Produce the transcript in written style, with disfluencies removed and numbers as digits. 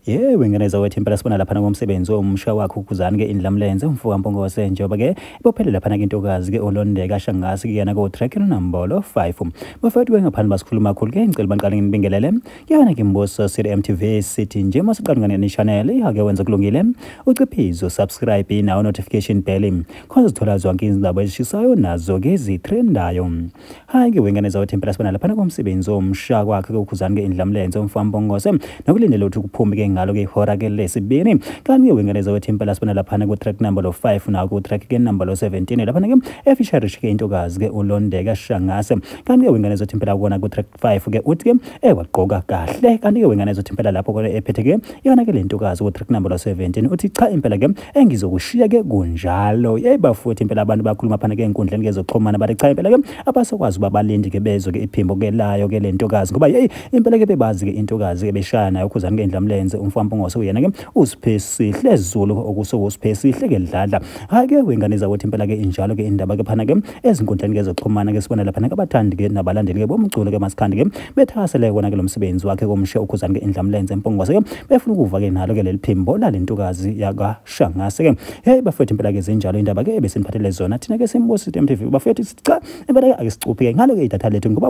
Yebo, ingane zakwethu, impela sibona laphana komsebenzi omusha wakhe uKhuzani ke Indlamlenze umfoka Mpungose, njengoba ke bophele laphana ke intokazi ke uLondeka Shangase kuyena ko track number 5. Bafethu ke, ngaphandle basikhuluma kakhulu ke, ngicela baqale nginibingelele kuyona ke Mbuso City MTV. Sithi nje masiqala ngane channel ihake wenza kulungile, uciphizo subscribe nawo notification bell, khona zithola zonke izindaba ezishisayo nazo ke ezitrendayo. Hayi ke wengane zakwethu, impela sibona laphana komsebenzi omusha kwakhe ke uKhuzani ke Indlamlenze umfoka Mpungose, nokulindele ukuthi kuphume ke ngalo ke ihora ke lesibini. Kanti ke wengane zakwethu, impela sibona laphana ku track number lo 5 naku track ke number lo 17 laphana ke efeature ke intokazi ke uLondeka Shangase. Kanti ke wengane zakwethu, impela kona ku track 5 ke uthi ke ewagqoka kahle. Kanti ke wengane zakwethu, impela lapho kona ephethe ke yona ke lentokazi ku track number lo 17, uthi cha, impela ke engizokushiya ke kunjalo. Yey bafuthi, impela abantu bakhuluma phana ke enkundleni ke zokuxhumana, bathi cha, impela ke abasokwazi ukuba balindi ke bezwe ke iphimbo ke layo ke lentokazi, ngoba hey, impela ke bebazi ke intokazi ke beshaya nayo uKhuzani ke Indlamlenze umfoka Mpungose, uyena ke uSiphesihle Zulu, okusuka uSiphesihle ke Dladla. Hayi ke wengane zakwethu, impela ke injalo ke indaba ke phana ke ezinkundleni ke zokuxhumana ke. Sibona laphana ke abathandi ke nabalandeli ke bomculo ke masikhandi ke bethakasele kona ke lo msebenzi wakhe komshe uKhuzani ke Indlamlenze Mpungose ke, befuna ukuva ke nalo ke leli phimbo lalentokazi yakwaShangase ke. Hey bafethu, impela ke zinjalo indaba ke ebesiniphathele zona thina ke Simbuso MTV. Bafethu, sithi cha, impela ke ake sicuphe ke ngalo ke idatha lethu ngoba